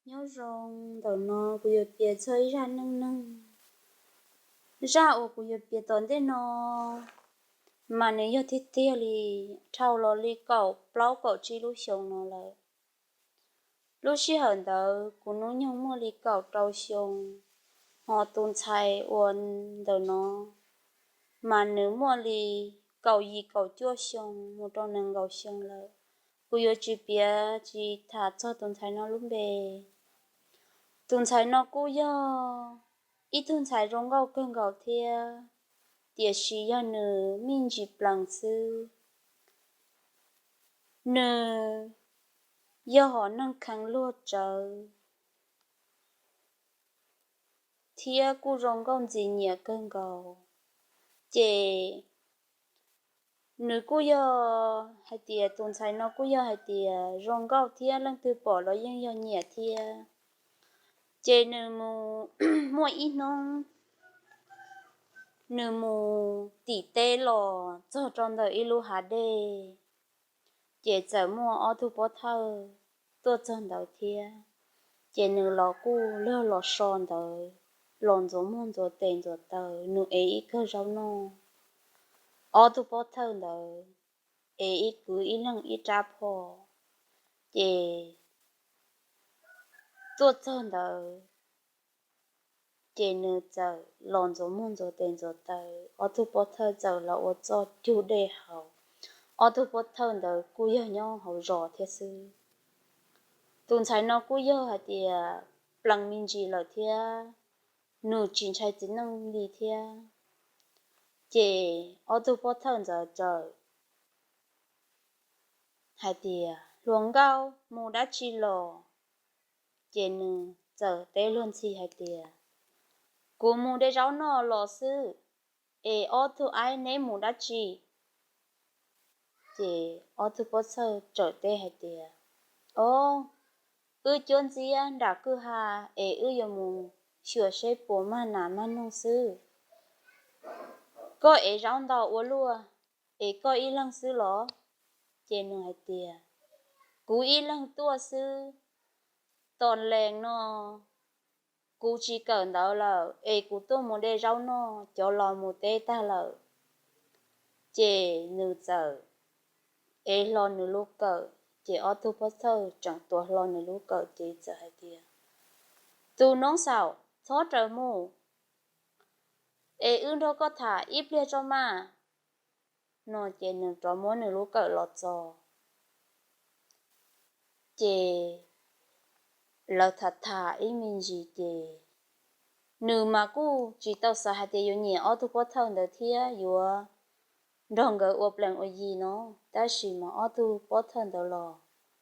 Nyob zoo, ntawm no kuv yuav piav txog ib zaj neej neeg. Zaj uas kuv yuav piav tom ntej no mas nws yog tiag tiag li, dhau los li kaum plaub kaum tsib lub xyoo no lawm. Lub sij hawm ntawd kuv hnub nyoog muaj li kaum rau xyoo, ho tus ntxhais uas ntawm no mas nws muaj li kaum yim kaum cuaj xyoo mus rau nees nkaum xyoo lawm. Kuv yuav tsis piav tsis tham txog tus ntxhais no lub npe. Tus ntxhais no kuj yog ib tug ntxhais zoo nkauj kawg nkaus thiab, tiam sis yog nws me ntsis plees xwb. Nws yog hom neeg kheev luag tsawv thiab kuj zoo nkauj ntxim nyiam kawg nkaus. Ces nws kuj yog hais tias tus ntxhais no kuj yog hais tias zoo nkauj thiab leej twg pom los yeej yog nyiam thiab. Ces nws mus, muaj ib hnub nws mus tim teb los txog rau ntawm ib lub hav dej, ces txawm muaj ob tug pov thawj tuaj txog ntawd thiab. Ces nws los kuj log los so ntawd, los ntxuav muag ntxuav tes ntxuav taw, nws ev ib kawm zaub noj. Ob tug pov thawj ntawd ev ib kwv ib leeg ib rab phom, ces tuaj txog ntawd, ces nws txawm los ntxuav muag ntxuav tes ntxuav taw, ob tug pov thawj txawm los ua txoj cug dej haus. Ob tug pov thawj ntawd kuj yog nyob hauv zos thiab xwb. Tus ntxhais no kuj yog hais tias plees me ntsis lawm thiab, nws tsis ntshai txiv neej li thiab. Ces ob tug pov thawj ntawd txawm hais tias, Hluas nkauj, mus dab tsi los? Ces nws txawm teb luag ntxhi hais tias, Kuv mus de zaub noj los xwb, es ob tug aib neb mus dab tsi? Ces ob tug pov thawj txawm teb hais tias, Ob, wb cuab ntxiab nram kwj ha es wb yuav mus xyuas seb puas mag nas mag noog xwb. Koj ev zaub ntau ua luaj, es koj ib leeg xwb los? Ces nws hais tias, Kuv ib leeg tuaj xwb, tom lees no kuv tsis kawm ntawv lawm es kuv tuaj mus de zaub noj, cov laus mus teb tag lawm. Ces nws txawm ev hlo nws lub kawm, ces ob tug pov thawj tseem tuav hlo nws lub kawm ces txawm hais tias, Tus noob xaum, txhob raws mus, es wb nrog koj tham ib pliag tso mas. No ces nws rov muab nws lub kawm los txo. Ces lawv tham tham ib me ntsis ces nws mas kuj tsis tau xav hais tias yuav nyiam ob tug pov thawj ntawd thiab yuav nrog nkawd ua plees ua yi no, tab sis mas ob tug pov thawj ntawd los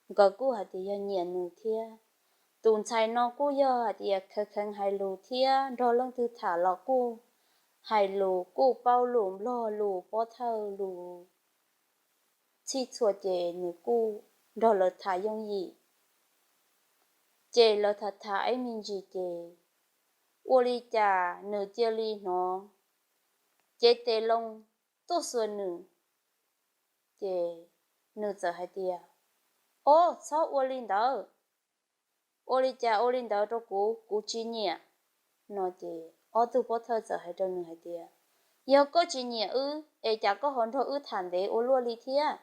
nkawd kuj hais tias yog nyiam nws thiab. Tus ntxhais no kuj yog hais tias kheev kheev hais lus thiab nrog leej twg tham los kuj hais lus kuj paub lus nplog lus pov thawj lus txhij txhua ces nws kuj nrog lawv tham yooj yim. Ces lawv tham tham ib me ntsis ces ua li cas nws cia li hnov cev tes loo tuaj xuas nws. Ces nws txawm hais tias, Ob, txhob ua li ntawd, ua li cas ua li ntawd rau kuv, kuv tsis nyiam. No ces ob tug pov thawj txawm hais rau nws hais tias, Yog koj tsis nyiam wb es cas koj ho nrog wb tham ntev ua luaj li thiab?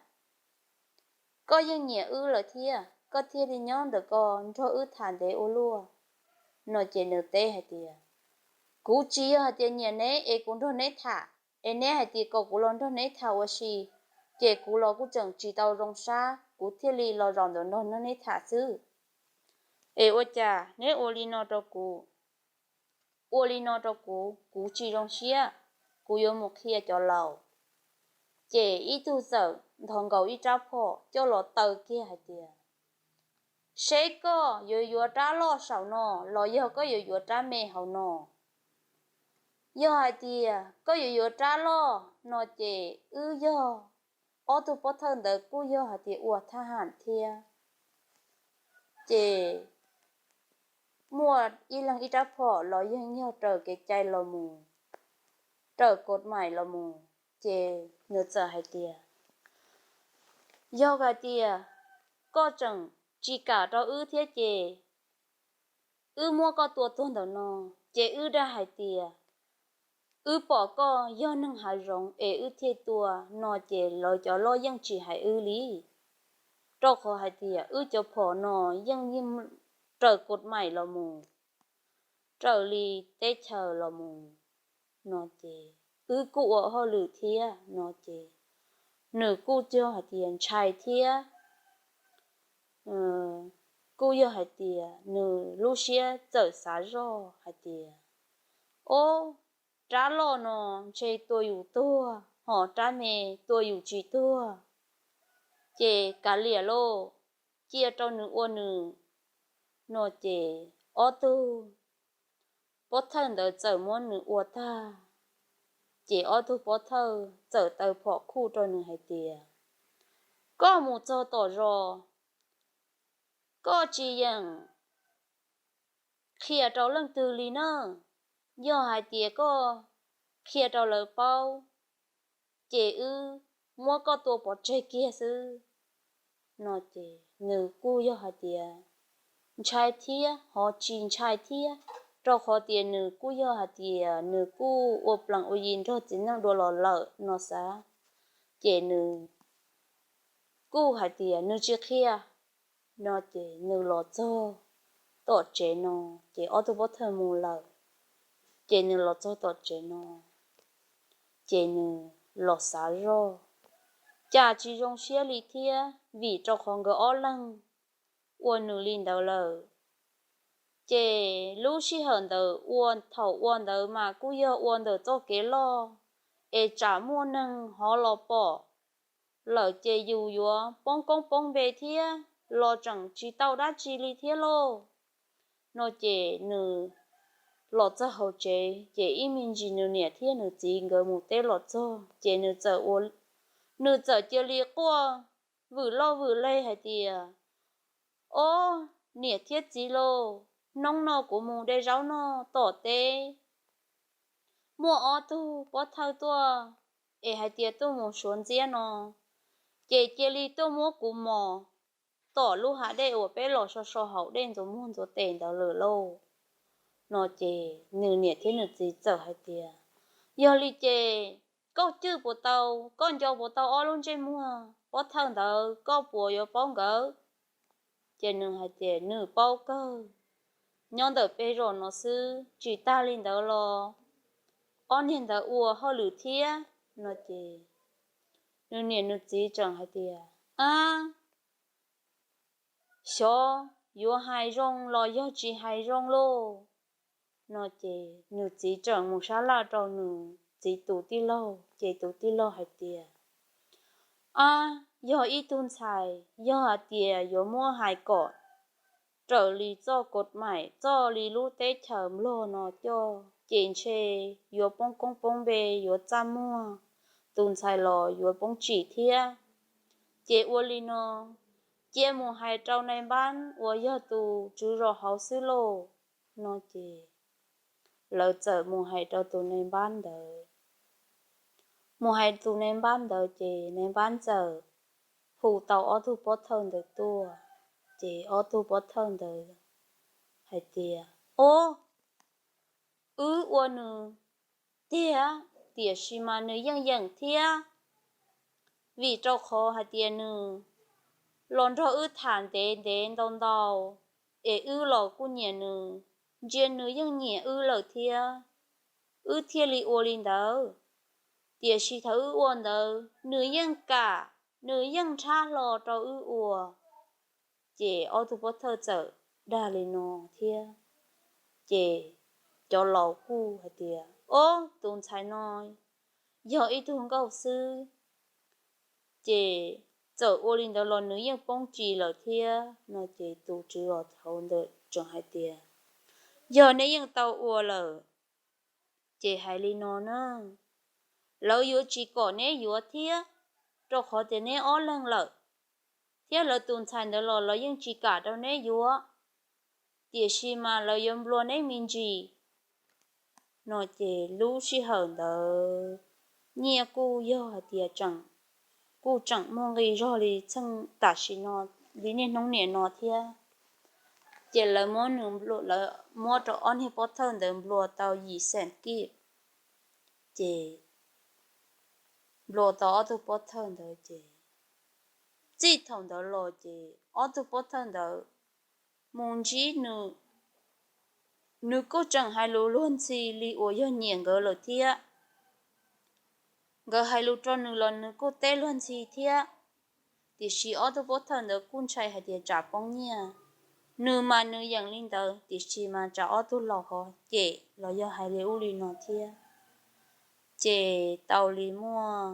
Koj yeej nyiam wb lawm thiab koj thiaj li nyob ntawm ko nrog wb tham ntev ua luaj. No ces nws teb hais tias, Kuv tsis yog hais tias nyiam neb es kuv nrog neb tham, es neb hais tias kom kuv los nrog neb tham ua si, ces kuv los kuj tseem tsis tau zoo sab kuv thiaj li los zaum ntawm no nrog neb tham xwb. Es ua cas neb ua li no rau kuv? Ua li no rau kuv, kuv tsis zoo siab, kuv yuav mus qhia cov laus. Ces ib tug txawm nthos nkaus ib rab phom coj los taw kiag hais tias, Seb koj yuav yuav rab loj saum no los yog koj yuav yuav rab me hauv no. Yog hais tias koj yuav yuav rab loj no ces wb yog ob tug pov thawj ntawd kuj yog hais tias ua thab ham thiab, ces muaj ib leeg ib rab phom los yeej yog raws kev cai los mus, raws kod mais los mus. Ces nws txawm hais tias, Yog hais tias koj tseem tsis kam rau wb thiab ces wb muab koj tua tuag ntawm no, ces wb dag hais tias wb pom koj yog neeg hav zoov es wb thiaj tua no, ces lawv cov loj yeej tsis hais wb li. Rau qhov hais tias wb cov phom no yeej raws kod maim los mus, raws li teb chaws los mus no, ces wb kuj ua hauj lwm thiab no, ces nws kuj yog hais tias ntshai thiab kuj yog hais tias nws lub siab txawm xav zoj hais tias, ob, rab loj no ntshe tua yus tuag, ho rab me tua yus tsis tuag, ces kav liam lauj, cia rau nws ua nws no, ces ob tug pov thawj ntawd txawm muab nws ua tag, ces ob tug pov thawj txawm taw phom khuj rau nws hais tias, koj mus txog tom zos, koj tsis yeem qhia rau leej twg li na, yog hais tias koj qhia rau lawv paub, ces wb muab koj tua pov tseg kiag xwb no, ces nws kuj yog hais tias ntshai thiab ho tsis ntshai thiab, rau qhov tias nws kuj yog hais tias nws kuj ua plees ua yi nrog txiv neej dua los lawm no xav, ces nws kuj hais tias nws tsis qhia no, ces nws los txog tom tsev no, ces ob tug pov thawj mus lawm, ces nws los txog tom tsev no, ces nws los xav zoj, cas tsis zoo siab li thiab, vim rau qhov nkawd ob leeg ua nws li ntawd lawm. Ces lub sij hawm ntawd ua thaum ua ntawd mas kuj yog ua ntawm txoj kev loj, es tsam muaj neeg hov los pom lawm ces yus yuav poob koob poob npe thiab los tseem tsis tau dab tsi li thiab lauj no, ces nws los txog hauv tsev, ces ib me ntsis nws niam thiab nws txiv nkawd mus teb los txog, ces nws txawm ua, nws txawm cia li quaj vwm loj vwm leg hais tias, ob, niam thiab txiv lauj, hnub no kuv mus de zaub noj tom teb, muaj ob tug pov thawj tuaj es hais tias tuaj mus suav ntxiab no, ces cia li tuaj muab kuv mos tom lub hav dej uas peb los so so haus dej ntxuav muag ntxuav tes ntawd lawm lauj no, ces nws niam thiab nws txiv txawm hais tias, yog li ces koj cwj puas tau, koj nco puas tau ob lub ntsej muag pov thawj ntawd, koj puas yuav paub nkawd? Ces nws hais tias nws paub kawg, nyob ntawm peb zos no xwb, tsis tag li ntawd los ob niag ntawd ua hauj lwm thiab no, ces nws niam nws txiv tseem hais tias, ab, xyov yuav hais zoo los yog tsis hais zoo lauj no, ces nws txiv tseem mus sab laj rau nws txiv tus tij laug, ces tus tij laug hais tias, ab, yog ib tug ntxhais yog hais tias yuav muab hais kom raws li txoj kod maim, txoj li lub teb chaws nplog no coj, ces ntshe yuav poob koob poob npe, yuav txaj muag, tus ntxhais los yuav poob tsim thiab. Ces ua li no, cia mus hais rau nai npab uas yog tus tswv zos hauv xwb lauj no, ces lawv txawm mus hais rau tus nai npab ntawd. Mus hais tus nai npab ntawd ces nai npab txawm hu tau ob tug pov thawj ntawd tuaj, ces ob tug pov thawj ntawd hais tias, ob, wb ua nws tiag, tiam sis mas nws yeej yeem thiab, vim rau qhov hais tias nws los nrog wb tham ntev ntev ntau ntau, es wb los kuj nyiam nws, ntsia nws yeej nyiam wb lawm thiab, wb thiaj li ua li ntawd. Tiam sis thaum wb ua ntawd nws yeej kam, nws yeej nrhab hlo rau wb ua. Ces ob tug pov thawj txawm dag li no thiab, ces cov laus kuj hais tias, ob, tus ntxhais no yog ib tug nkauj xwb, ces txawm ua li ntawd los nws yeej poob tsim lawm thiab no, ces tus tswv zos hauv ntawd tseem hais tias, yog neb yeej tau ua lawm, ces hais li no na, lawv yuav tsis kom neb yuav thiab, rau qhov tias neb ob leeg lawm, thiab lawv tus ntxhais ntawd los lawv yeej tsis kam rau neb yuav, tiam sis mas lawv yuav nplua neb me ntsis no. Ces lub sij hawm ntawd nyiaj kuj yog hais tias tseem, kuj tseem muaj nqi zog li txheej tam sim no, li niaj hnub niam no thiab. Ces lawv muab nws, lawv muab rau ob niag pob thawj ntawd nplua tau yim xees kib, ces nplua tau ob tug pob thawj ntawd ces txij thaum ntawd los ces ob tug pob thawj ntawd mus ntsib nws, nws kuj tseem hais lus luag ntxhi li uas yog nyiam nkawd lawm thiab. Nkawd hais lus rau nws los nws kuj teb luag ntxhi thiab. Tiam sis ob tug pob thawj ntawd kuj ntshai hais tias tsam poob nyiaj, nws mas nws yeem li ntawd tiam sis mas tsam ob tug laus ho cem los yog hais li ub li no thiab. Ces tau li muaj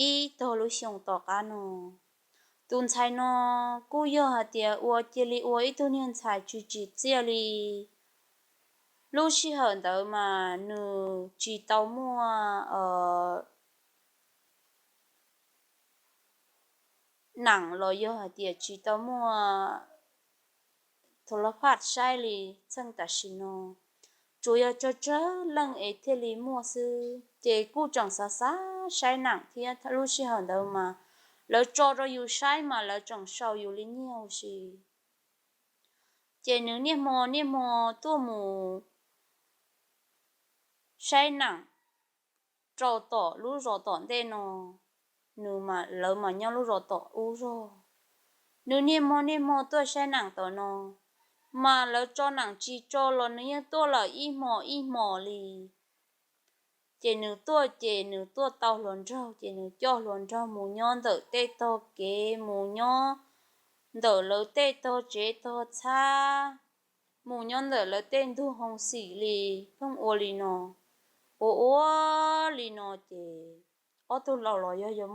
ib tog lub xyoo tom qab no, tus ntxhais no kuj yog hais tias ua cia li ua ib tug niag ntxhais tsis tsim txiaj li. Lub sij hawm ntawd mas nws tsis tau muaj nam los yog hais tias tsis tau muaj thav laj phaj saib li txheej tam sim no, tsuas yog tsawg tsawg leej es thiaj li muaj xwb. Ces kuj tseem xav xav saib nam thiab, lub sij hawm ntawd mas lawv tso rau yus saib mas lawv tseem sau yus li nyiaj huv si. Ces nws niaj hmo niaj hmo tuaj mus saib nam rau tom lub zos tom ntej no, nws, lawv mas nyob lub zos tom ub zog. Nws niaj hmo niaj hmo tuaj saib nam tom no, mas lawv tso nam tsis tso los nws yeej tuaj lawm ib hmos ib hmos li. Ces nws tuaj ces nws tuaj tau hluas nraug ces nws coj hluas nraug mus nyob ntawm tej tog kev, mus nyob ntawm lawv tej tog tsev tog txhab, mus nyob ntawm lawv tej ntug hoo xim li, pheej ua li no, ua ua li no ces ob tug laus los yog,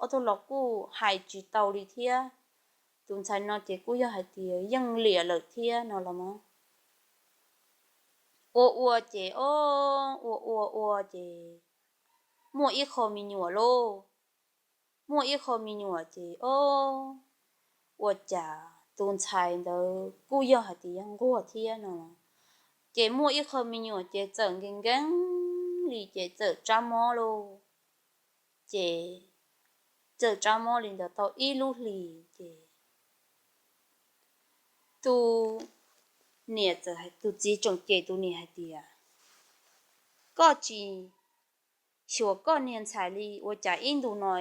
ob tug laus kuj hais tsis tau li thiab. Tus ntxhais no ces kuj yog hais tias yeej liam lawm thiab no los mas. Ua ua ces o, ua ua ua ces muaj ib qho me nyuam lauj. Muaj ib qho me nyuam ces o, ua cas tus ntxhais ntawd kuj yog hais tias yog nquag thiab no. Ces muaj ib qho me nyuam ces txawm nkees nkees li ces txawm tsab mob lauj. Ces txawm tsab mob li ntawd tau ib lub hlis ces tus niam, tus txiv tseem cem tus niam hais tias, koj tsis xyuas koj niag ntxhais li, ua cas ib ntus no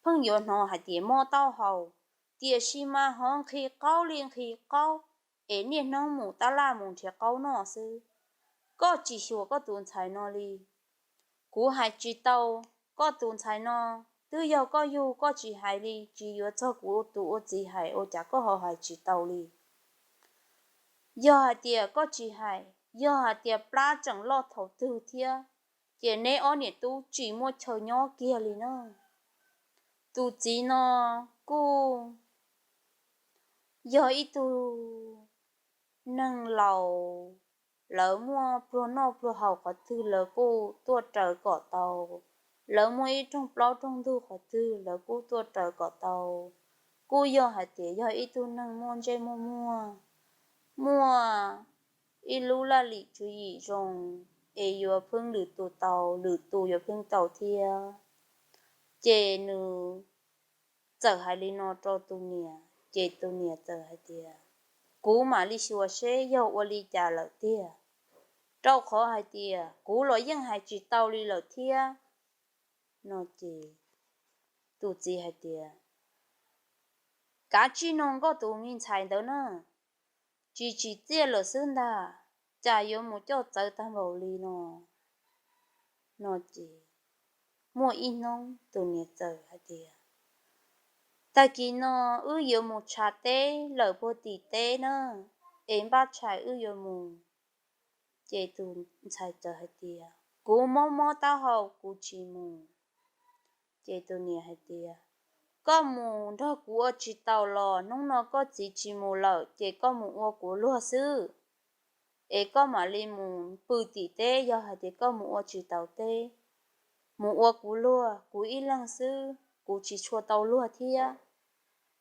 pheej yuav hnov hais tias mob taub hau, tiam sis mas ho nqhis qaub li nqhis qaub, es niaj hnub mus tab laj mus nrhiav qaub noj xwb. Koj tsis xyuas koj tus ntxhais no li. Kuv hais tsis tau, koj tus ntxhais no twb yog koj yug koj tsis hais li, tsis yuav txog kuv tus ua txiv hais ua cas koj ho hais tsis tau li. Yog hais tias koj tsis hais, yog hais tias plab tseem loj thaum twg thiab, ces neb ob niam tub tsis muaj chaw nyob kiag li na. Tus txiv no kuj yog ib tug neeg laus, lawv muaj pluag noj pluag haus qhov twg lawv kuj tuaj raws kom tau, lawv muaj ib rooj plaub rooj ntug qhov twg lawv kuj tuaj raws kom tau. Kuj yog hais tias yog ib tug neeg muaj ntsej muaj muag, muaj ib lub laj lim tswv yim zoo, es yuav pheej lwm tus tau, lwm tus yuav pheej tau thiab. Ces nws txawm hais li no rau tus niam, ces tus niam txawm hais tias, kuv mam li xyuas seb yog ua li cas lawm tiag, rau qhov hais tias kuv los yeej hais tsis tau li lawm thiab. No ces tus txiv hais tias, kav tsij nug koj tus me ntxhais ntawd na, tsis tsim txiaj lawm xwb ntag, cas yuav mus coj txawv tag npaum li no. No ces muaj ib hnub tus niam txawm hais tias, tag kis no wb yuav mus tshav teb lawm puag tim teb na, es npaj tshais wb yuav mus. Ces tus ntxhais txawm hais tias, kuv mob mob taub hau kuv tsis mus. Ces tus niam hais tias, koj mus nrog kuv ua tsis taus los hnub no koj txiv tsis mus lawm ces koj mus ua kuv luag xwb, es koj mam li mus pw tim teb yog hais tias koj mus ua tsis taus teb. Mus ua kuv luag, kuv ib leeg xwb, kuv tsis tshua tau luag thiab.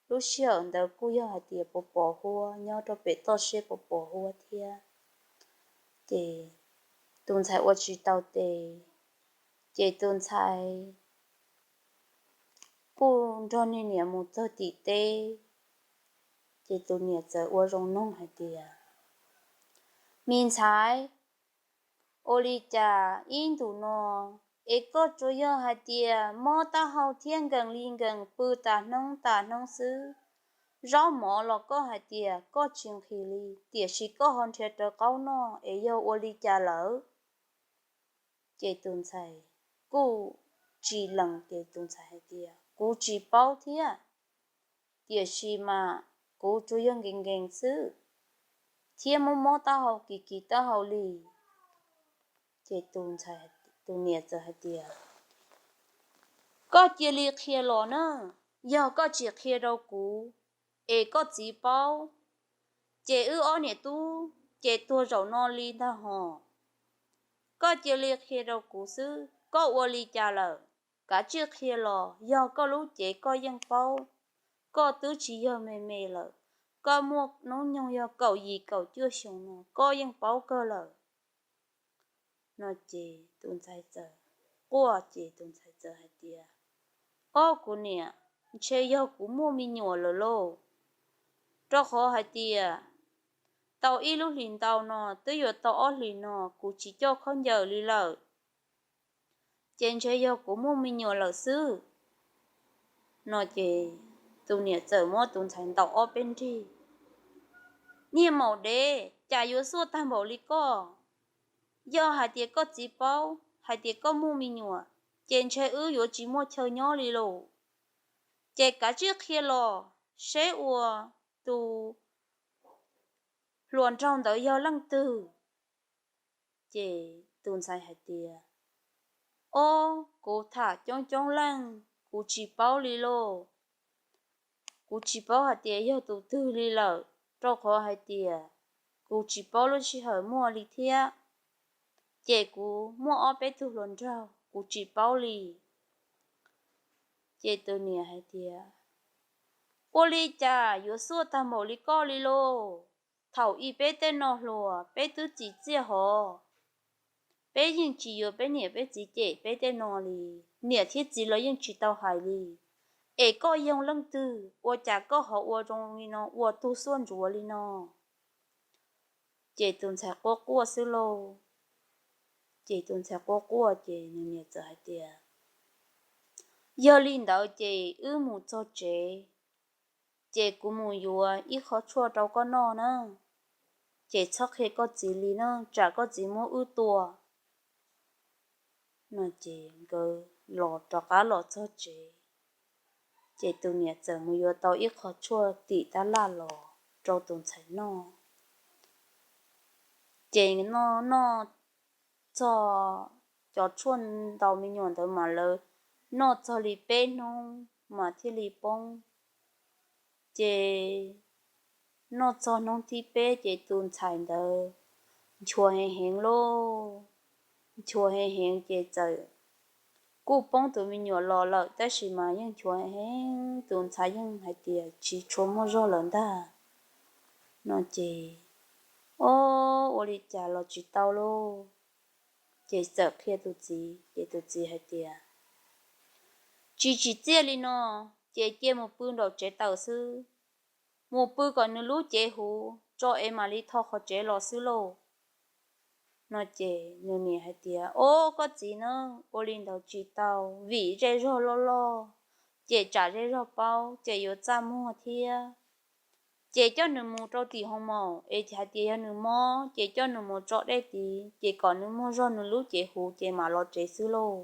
Lub sij hawm ntawd kuj yog hais tias pos pos huab, nyob rau pem toj siab pos pos huab thiab. Ces tus ntxhais ua tsis tau tes, ces tus ntxhais kuj nrog niag niam mus txog tim teb. Ces tus niam txawm ua zoo noog hais tias, me ntxhais, ua li cas ib ntus no es koj tsuas yog hais tias mob taub hau thiab nkees li nkees pw tas hnub tas hnub xwb? Zaub mov los koj hais tias koj tsis nqhis li, tiam sis koj ho nrhiav rawv qaub noj es yog ua li cas lawm? Ces tus ntxhais kuj tsis lees, ces tus ntxhais hais tias, kuv tsis paub thiab, tiam sis mas kuv tsuas yog nkees nkees xwb thiab mob mob taub hau kis kis taub hau li. Ces tus niam txawm hais tias, koj cia li qhia los na, yog koj tsis qhia rau kuv es koj txiv paub, ces wb ob niam tub ces tuag zaum no li ntag hos. Koj cia li qhia rau kuv xwb, koj ua li cas lawm? Kav tsij qhia los, yog koj lub cev koj yeej paub, koj twb tsis yog me me lawm, koj muaj hnub nyoog yog kaum yim kaum cuaj xyoo no koj yeej paub kawg lawm. No ces tus ntxhais txawm quaj, ces tus ntxhais txawm hais tias, ob kuv niam, ntshe yog kuv muaj me nyuam lawm lauj, rau qhov hais tias tau ib lub hlis ntau no twb yuav tau ob hlis no kuv tsis coj khaub ncaws li lawm, ces ntshe yog kuv muaj me nyuam lawm xwb. No ces tus niam txawm muab tus ntxhais ntaus ob peb nrig, niag maum dev, cas yuav xuaj tag npaum li koj? Yog hais tias koj txiv paub hais tias koj muaj me nyuam, ces ntshe wb yuav tsis muaj chaw nyob li lauj. Ces kav tsij qhia los seb ua tus hluas nraug ntawd yog leej twg. Ces tus ntxhais hais tias, ob, kuv tham coob coob leej kuv tsis paub li lauj. Kuv tsis paub hais tias yog tus twg li lawm, rau qhov hais tias kuv tsis paub lub sij hawm muaj li thiab, ces kuv muaj ob peb tug hluas nraug kuv tsis paub li. Ces tus niam hais tias, ua li cas yuav xuaj tag npaum li koj li lauj? Thaum ub peb tej no hluas peb twb txim txiaj hov, peb yeej tsis yuav peb niam peb txiv cem peb tej no li, niam thiab txiv los yeej tsis tau hais li. Es koj yog leej twg ua cas koj ho ua zoo li no, ua tug xuaj ntsuav li no? Ces tus ntxhais quaj quaj xwb lauj. Ces tus ntxhais quaj quaj ces nws niam txawm hais tias, yog li ntawd ces wb mus txog tsev, ces kuv mus yuav ib qho tshuaj rau koj noj na, ces txhob qhia koj txiv li na, tsam koj txiv muab wb tua. No ces nkawd los rov qab los txog tsev, ces tus niam txawm mus yuav tau ib qho tshuaj tim tab laj los rau tus ntxhais noj. Ces noj noj txog, cov tshuaj ntaus me nyuam ntawd mas lawv noj txog li peb hnub mas thiaj li poob. Ces noj txog hnub thib peb ces tus ntxhais ntawd nchuav heev heev lauj, nchuav heev heev ces txawm kuj poob tus me nyuam los lawm, tab sis mas yeej nchuav heev heev, tus ntxhais yeej hais tias tsis tshua muaj zog lawm ntag. No ces, ob, ua li cas los tsis tau lauj. Ces txawm qhia tus txiv, ces tus txiv hais tias, tsis tsim txiaj li no, ces cia mus pw nraum tsev taws xwb, mus pw kom nws lub cev huv tso es mam li tho qhov tsev los xwb lauj. No ces nws niam hais tias, ob, koj txiv na, ua li ntawd tsis tau, vim zej zog loj loj, ces tsam zej zog paub ces yuav txaj muag thiab. Ces coj nws mus rau tim hoo maum es hais tias yog nws mob ces coj nws mus tso dej tid, ces kom nws muaj zog nws lub cev huv ces mam los tsev xwb lauj.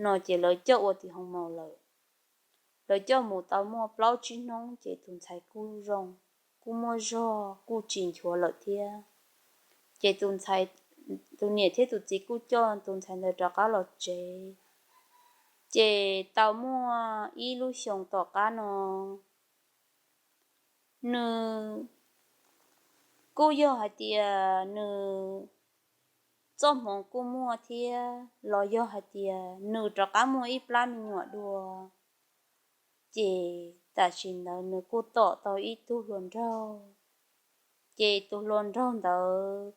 No ces lawv coj ua tim hoo maum lawm. Lawv coj mus tau muaj plaub tsib hnub ces tus ntxhais kuj zoo, kuj muaj zog kuj tsis nchuav lawm thiab. Ces tus ntxhais, tus niam thiab tus txiv kuj coj tus ntxhais ntawd rov qab los tsev. Ces tau muaj ib lub xyoos tom qab no, nws kuj yog hais tias nws txoj hmoov kuj muaj thiab los yog hais tias nws rov qab muaj ib plab me nyuam dua. Ces tam sim ntawd nws kuj tom tau ib tug hluas nraug. Ces tus hluas nraug ntawd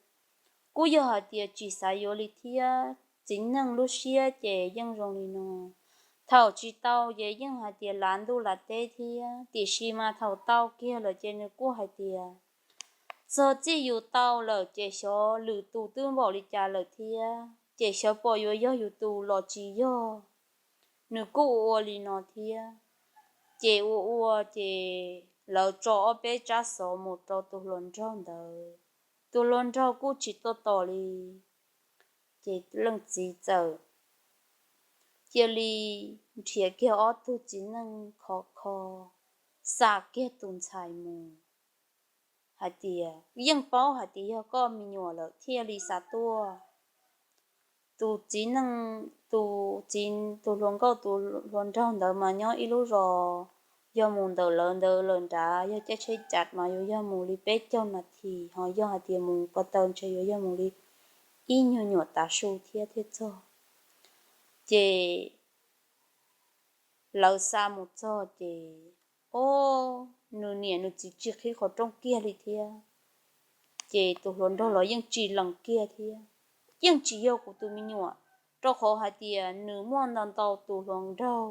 kuj yog hais tias tsis xav yuav li thiab, txiv neej lub siab ces yeej zoo li no, Thaum tsis tau ces yeej hais tias lav ntuj lav teb thiab, tiam sis mas thaum tau kiag lawm ces nws kuj hais tias, txog txij yus tau lawm ces xyov lwm tus twb npaum li cas lawm thiab, ces xyov pom yuav yog yus tus los tsis yog. Nws kuj ua ua li no thiab. Ces ua ua ces lawv tso ob peb tsab xov mus rau tus hluas nraug ntawd. Tus hluas nraug kuj tsis tuaj tos li. Ces leej txiv txawm cia li nrhiav kiag ob tug txiv neej khov kho, xa kiag tus ntxhais mus, hais tias yeej paub hais tias yog koj me nyuam lawm thiaj li xa tuaj. Tus txiv neej, tus txiv, tus hluas nkauj tus hluas nraug ntawd mas nyob ib lub zos, yog mus ntawm lawv ntawd lawm nrad yog caij tsheb cav mas yuav yog mus li peb caug nas this, ho yog hais tias mus ko taw ntshe yuav yog mus li ib nyuag nyuam tav su thiab thiaj txog. Ces lawv xa mus txog ces, o, nws niam nws txiv tsis qhib qhov rooj kiag li thiab. Ces tus hluas nraug los yeej tsis lees kiag thiab, yeej tsis yog kuv tus me nyuam, rau qhov hais tias nws muaj ntau ntau tus hluas nraug,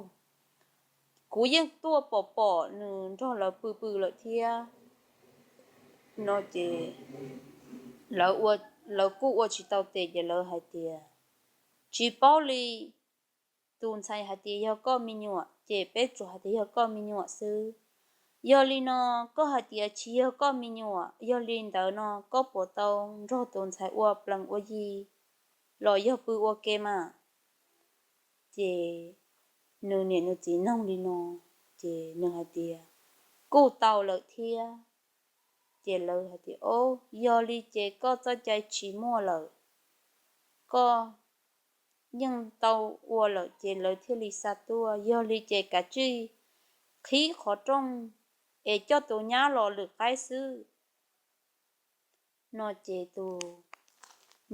kuv yeej tuaj pom pom nws nrog lawv pw pw lawm thiab. No ces lawv kuj ua tsis tau tes ces lawv hais tias, tsis paub li, tus ntxhais hais tias yog koj me nyuam ces peb tsuas hais tias yog koj me nyuam xwb. Yog li no, koj hais tias tsis yog koj me nyuam, yog li ntawd no koj puas tau nrog tus ntxhais ua plees ua yi los yog pw ua ke mas? Ces nws niam nws txiv noog li no, ces nws hais tias, kuj tau lawm thiab. Ces lawv hais tias, o, yog li ces koj txoj cai tsis muaj lawm, koj yeej tau ua lawm ces lawv thiaj li xa tuaj. Yog li ces kav tsij qhib qhov rooj es coj tus nyab los lwm qaib xwb. No ces tus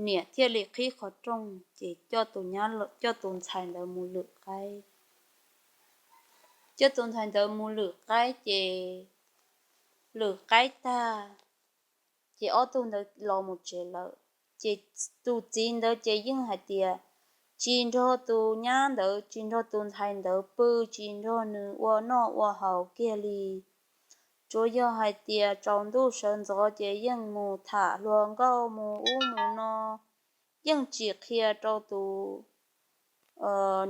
niam thiaj li qhib qhov rooj ces coj tus nyab, coj tus ntxhais ntawd mus lwm qaib. Coj tus ntxhais ntawd mus lwm qaib ces lwm qaib tag ces ob tug ntawd los mus tsev lawm. Ces tus txiv ntawd ces yeej hais tias tsis nrog tus nyab ntawd, tsis nrog tus ntxhais ntawd pw, tsis nrog nws ua noj ua haus kiag li. Tsuas yog hais tias tsaus ntuj sawv ntxov ces yeej mus tham hluas nkauj mus ub mus no, yeej tsis qhia rau tus,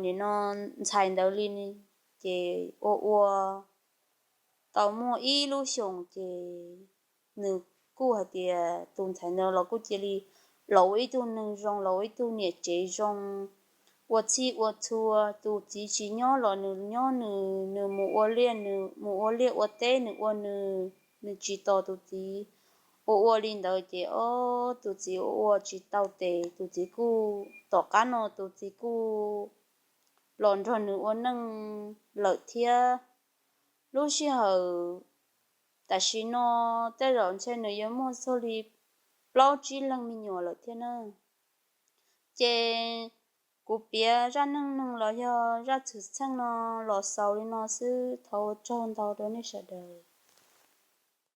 nim no, ntxhais ntawd li. Ces ua ua tau muaj ib lub xyoos ces nws kuj hais tias tus ntxhais ntawd los kuj cia li los ua ib tug neeg zoo, los ua ib tug niam tsev zoo, ua txhij ua txhua. Tus txiv tsis nyob los nws nyob nws, nws mus ua liaj, nws mus ua liaj ua teb nws ua nws, nws tsis tos tus txiv. Ua ua li ntawd ces ob tus txiv ua ua tsis tau tes, tus txiv kuj, tom qab no tus txiv kuj los nrog nws ua neej lawm thiab. Lub sij hawm tam sim no tej zaum ntshe nws yuav muaj txog li plaub tsib leeg me nyuam lawm thiab na. Ces kuv piav zaj neej neeg los yog zaj txwm txheej no los xaus li no xwb, thov ua tsaug ntau rau nej sawv daws.